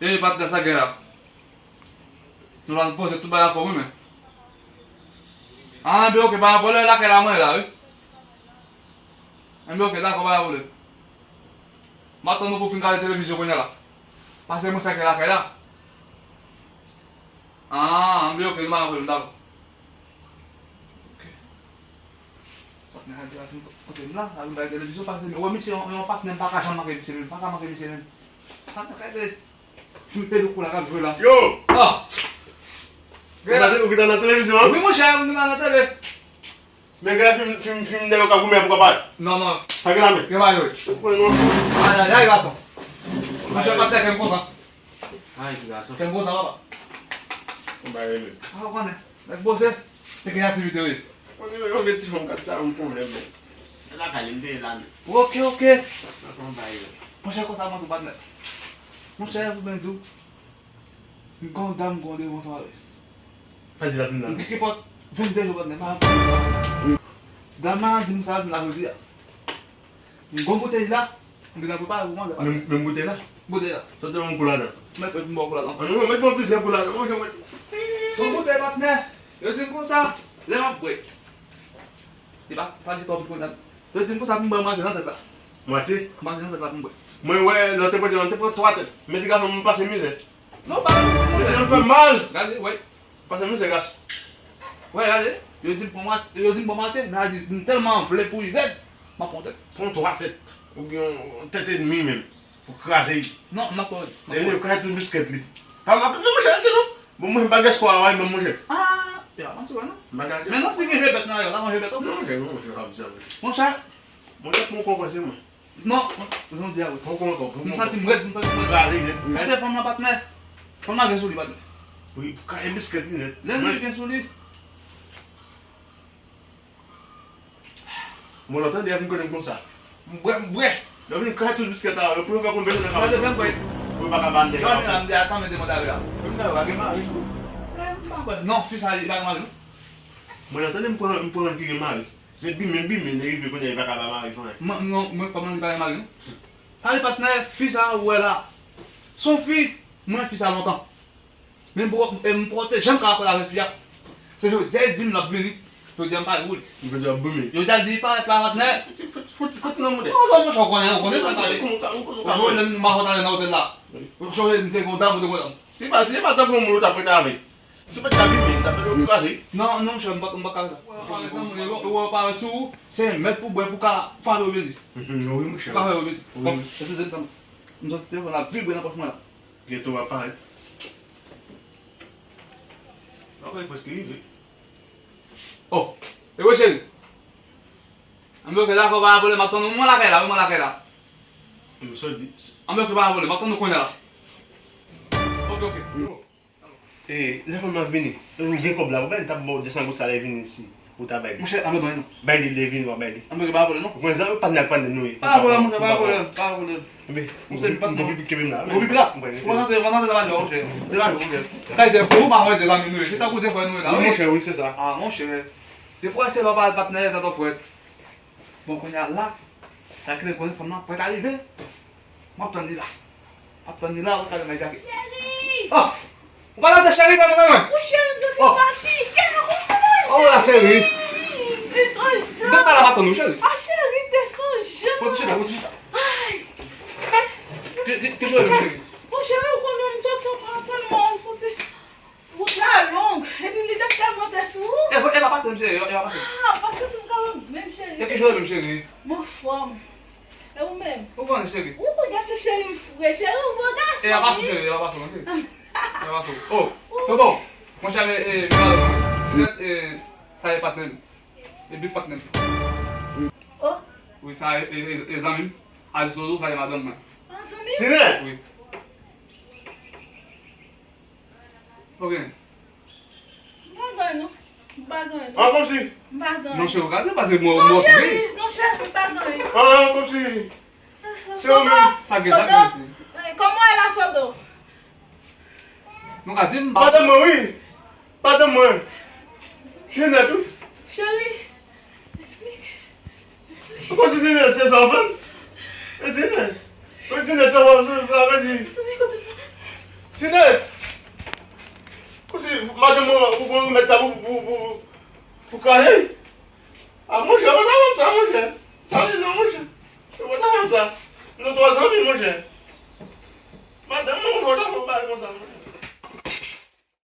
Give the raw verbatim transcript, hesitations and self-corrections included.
Ey, patnè, sa gen la? Nou la, nou poze tout bagay anfòm, wi, men. Ah, enben, oke, pa gen pwoblèm, lakay la mwen ye la, wi. Enben, oke, dakò, pa gen pwoblèm. M ap tann ou pou w fin gade televizyon kounye a la. Pase mwen sa gen lakay la. Ah, enben, oke, nou pa gen pwoblèm, dakò. Oke. Patnè a di la fin kote m la, la vin gade televizyon, pase m wè misye, yon, yon patnè m pa ka janm manke misye menm, pa ka manke misye menm. Sa m gade, fim Pedro Cool la k ap jwe la. Yo! Ah! Ou gade, ou gade nan televizyon an? Wi, monchè, m gade nan tele. Men gade fim, fim, fim nèg yo k ap goumen pou kapab. Non, non. Pa gen la men. Gen bagay, wi. Ou konnen non. Ay, ay, ay, gason. Monchè, patnè, kè m kontan. Ay, ti gason. Kè m kontan, papa. Ou bay rele. Ah, ou konnen. Nèg poze. E gen aktivite, wi. Mwen, mwen, mwen, ti fanm kat la, yon pwoblèm, men. E lakay li, m te ye la, men. Oke, oke. Nan konbay, men. Monchè, konsa, mwen tou, patnè. Monchè, pou mwen di w, m gen yon dam, m gen yon devan sa, wi. Fasil la vin la. M gen kèk pòt vennde jou, patnè, pa anpil. Dam nan di m sa, vin la jodi a. M gen yon boutèy la, m gentan prepare pou manzè, patnè. Menm, menm boutèy la? Boutèy la. Sa w te yon kou ladan? Mèt, mèt, m ba w kou ladan. An, non, mèt, mwen plizyè kou ladan. Mwen, mwen. Se yon boutèy, patnè. Yo di m konsa, lè m ap bwè. Se pa, pa di twòp kontan. Yo di m konsa pou m bwè mwatye nan tèt la. Mwatye? Mwatye nan tèt la pou m bwè. Mwen wè, lè w te pran, lè w te pran twa tèt. Men ti gason m pase mizè. Non, pa mizè. Se ti jan fè mal. Gade, wè. Pase mizè, gason. Wè, gade. Yo di m pran mwatye, yo di m pran mwatye, men a di, m tèlman vle pou li rèd, m ap pran tèt. Pran twa tèt. Oubyen yon tèt edmi menm. Pou kraze li. Non, m ap pran. Epi yo kraze tout biskèt li. Pa m ap, non, monchè, non. Bon, mwen, m pa gen espwa a, wi, ban m, monchè. Ah, ya, m ap di w, non. M pa gen. Men non, si gen jwe bèt nan yo, la, manje bèt, non. Non, monchè, non, monchè, pa di sa, monchè. Monchè. Monchè, pran kòkòt, se mwen. Non, jan w di a, wi. Pran kòkòt, pran kòkòt. M santi m rèd, m santi m rèd. Kraze, nèt, nèt. Gade fanm nan, patnè. Fanm nan gen sou li, patnè. Wi, kraze biskèt li nèt. Lè nou gen sou li. Mwen, lòt ane, a vin kote m konsa. M bwè, m bwè. Lè w vin kraze tout biskèt la, yo pou yo fè konbyen jounen ka. Mwen, dezyèm fwa. Pou yo pa ka ba m dèyè. Jan la, m de atann, men demann avè a. Menm dèyè, pa gen mari tou. Men, m pa kwè. Non, fi sa, li pa gen mari, non. Mwen, lòt ane, m pran, m pran ki gen mari. Se bimen, bimen, li rive kounye a, li pa ka ba mari fanyen. Mwen, non, mwen, kòman li pa gen mari, non? Pale patnè, fi sa, ou wè la. Se yon fi, mwen, fi sa lontan. Men m poko, e m poko te janm ka akòde avèk fi a. Se jodi a li di m l ap vini. Jodi a m pa wè l. Jodi a ap vini. Jodi a li parèt la, patnè. Fout, fout, fout, fout nan moude. Non, non, monchè, ou konnen, ou konnen sa m pale. Ou konnen, ou konnen, ou konnen. Ou konnen m a fè talè nan otèl la. Ou sonje m te gen yon dam, ou te gen yon dam. Se pa, se pa tankou yon moun ou t ap rete avèk. Si w pa t ka vini, m t ap mete w kraze. Non, non, monchè, m pa, m pa ka fè sa. Ou wè, ou parèt sou ou, se mèt pou bwè, pou ka frape ou byen di. Mhm, wi, monchè. Pou ka frape ou byen di. Wi. Bon, eskize m, m santi telefòn la vibre nan pòch mwen la. Biyento w ap parèt. Bagay prèske rive. Oh, e wi cheri. Anben oke, dakò, pa gen pwoblèm, m ap tann ou, mwen lakay la, wi, mwen lakay la. M sot di. Anben oke, pa gen pwoblèm, m ap tann ou kounye a la. Oke, oke. E, lè fanm nan vini, ou gen kòb la, ou bay li, t ap ba w de san goud sa lè vini isi. Ou ta bay li. Monchè, anben, ban li non. Bay li, lè vini, w ap bay li. Anben, pa gen pwoblèm non. Ou konn zan, patnè ak patnè nou ye. Pa gen pwoblèm, monchè, pa gen pwoblèm, pa gen pwoblèm. Enben, m gon pipi, kenbe m la. Gon pipi la? Ou konn antre, ou konn antre nan valiz la, monchè. Se valiz, monchè. Kay se pou ou, pa fè de zanmi nou ye. Se tankou de frè nou ye la, wi. Wi, monchè, wi, se sa. Ah, monchè. Depi w wè se lè w pa patnè, tantan frè. Bon, kounye a la, sa ki konnen fanm nan prèt a rive. M ap tann li la. M ap tann li la, ou ka vin nan kafè. Cheri! Oh! Ou pa tande cheri, non, non, non. Ou cheri, m santi m fatige, ou konnen. Oh, la, cheri. Desann jan. Depi talè m ap tann ou, cheri. Ah, cheri, desann jan. Pote chita, pote chita. Ay. Ki, ki, ki jwe menm, cheri? Bon, cheri, ou konnen m soti anpil tèlman, m soti. Wout la long, epi li t ap tèlman tè sou ou. E, e pa pase m, cheri, e pa pase m. Ah, pa santi m kapab menm, cheri. E ki jwe menm, cheri? M anfòm. E ou menm? Ou konnen, cheri. Ou konnen, cheri, m fre, cheri, ou bon gason, wi. E pa pase, cheri, e pa pase, non, cheri. E pa pase. Oh, se bon. Monchè, e, e, e, sa e patnè m. E bif patnè m. Oh. Wi, sa e, e, e, e zanmi m. Alisonzo, sa e madanm mwen. Ah, zanmi? Tine! Wi. Ok. M pa gen anyen non. M pa gen anyen non. An kòmsi? M pa gen anyen. Non, cheri, gade, pase mwen, non, mwen cheri, non, cheri, m pa gen anyen. An kòmsi? Sodo, sa gen, sa gen Sodo, isi. Eh, kòman w ye la, Sodo? Nou ka di m pa. Madanm mwen, wi. Madanm mwen. Ti nèt, wi. Cheri, eksplike. Ou panse ti nèt se sa w fè m? E ti nèt. Ou ti nèt sa w fè m, sa vle di. Mezanmi, kote mwen? Tinèt! Kòmsi madanm mwen, ou pran remèd sa pou, pou, pou, pou kraze? A, monchè, ou pa ta ban m sa, monchè. Sa li non, monchè. Ou pa ta ban m sa. Nou twa zanmi, monchè. Madanm mwen, ou pa ta ban m bagay konsa, monchè.